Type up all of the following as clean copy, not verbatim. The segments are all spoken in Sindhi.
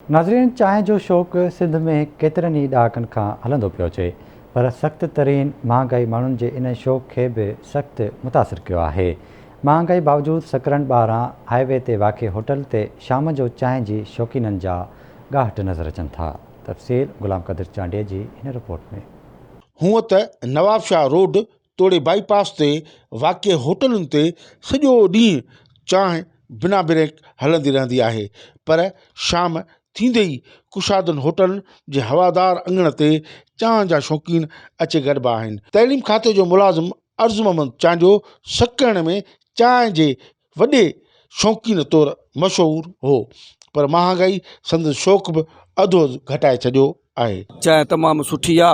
ناظرين چانهه جو شوق سنڌ ۾ ڪيترن ئي ڏهاڪن کان هلندو پيو اچي پر سخت ترين مهانگائي ماڻهن جي ان شوق کي به سخت متاثر ڪيو آهي. مهانگائي باوجود سڪرنڊ ٻاهران هاء وي تي واقع هوٽل تي شام جو چانهه جي شوقينن جا ڳاهٽ نظر اچن ٿا. تفصيل غلام قادر چانڊيي جي هن رپورٽ ۾. هونء ته نوابشاهه روڊ توڙي بائي پاس تي واقع هوٽلن تي سڄو ڏينهن چانهه بنا بريڪ هلندي رهندي آهي پر شام ٿيندي ئي ڪشادن هوٽلن جي هوادار اڱڻ تي چانهه جا شوقين اچي گڏبا آهن. تعليم کاتي جو ملازم عرض محمد چانڊيو سڪرنڊ ۾ چانهه جي وڏي شوقين طور مشهور هو پر مهانگائي سندس شوق به اڌو اڌ گهٽائي ڇڏيو آهي. چانهه تمام سٺي آ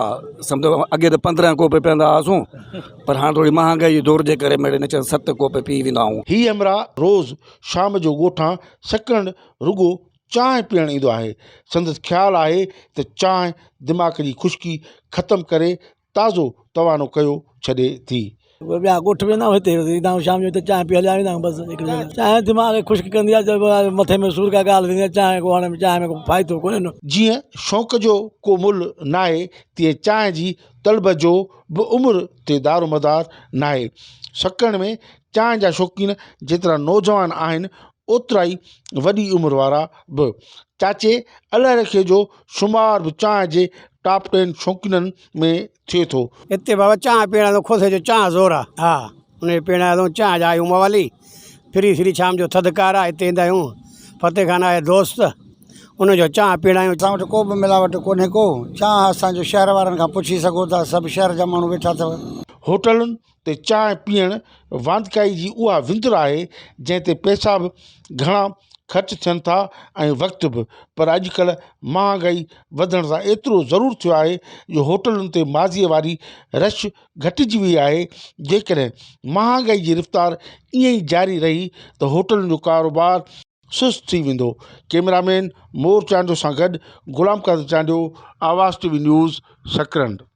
سمجهو اڳي ته 15 ڪوپ پيئندا هئاسون پر هاڻ ٿوري مهانگائي جي دور جي ڪري مڙئي نچن ست ڪوپ پي ويندا آهيون. هي همراهه روز شام جو ڳوٺان سڪرنڊ رڳو چانهه پيئڻ ايندو آهي. سندس خيال آهي ته چانهه دماغ جي خشڪي ختم ڪري تازو توانو ڪيو ڇڏي ٿي. ٻيا ڳوٺ ويندا آهيون هتي ايندا آهيون شام جو هتي چانهه پي هليا ويندا آهيون بس چانهه دماغ کي خشڪ ڪندي آهي مٿي ۾ سور ڪا ڳالهه ٿيندي آهي چانهه ڪو هاڻي چانهه ۾ ڪو فائدو ڪونهي نه. جيئن شوق جو ڪو ملهه ناهي تيئن چانهه جي طلب جو به عمر تي دارومدار ناهي. سڪرنڊ ۾ چانهه جا شوقين جيترا نوجوان آهن اوترائي وڏي عمر وارا به. چاچي الهه رکيي جو شمار به چانهه جي ٽاپ ٽين شوقينن ۾ ٿئي ٿو. هتي بابا چانهه پيئڻ آيو کوسي جو چانهه زور آ ها ان جي پيئڻ آيو چانهه جا آهيون موالي ڦري ڦري شام جو ٿڌڪار آ هتي ايندا آهيون فتح خان آهي دوست ان جو چانهه پيئڻ آيون. اسان وٽ ڪو به ملاوٽ ڪونهي ڪو چانهه اسان جو شهر وارن کان پڇي سگهو ٿا سڀ شهر جا ماڻهو ويٺا اٿو. هوٽلن تي چانهه پيئڻ واندڪائي جي اها وندر آهي جنهن تي پئسا به گهڻا خرچ ٿين ٿا ۽ وقت به پر اڄڪلهه مهانگائي وڌڻ سان ايترو ضرور ٿيو آهي جو هوٽلن تي ماضيء واري رش گهٽجي وئي آهي جيڪڏهن مهانگائي جي رفتار ائين ئي جاري رهي ته هوٽلن جو ڪاروبار سست ٿي ويندو ڪئميرا مين مور چانڊيو سان گڏ Ghulam Qadir Chandio Awaz T V news Sakrand.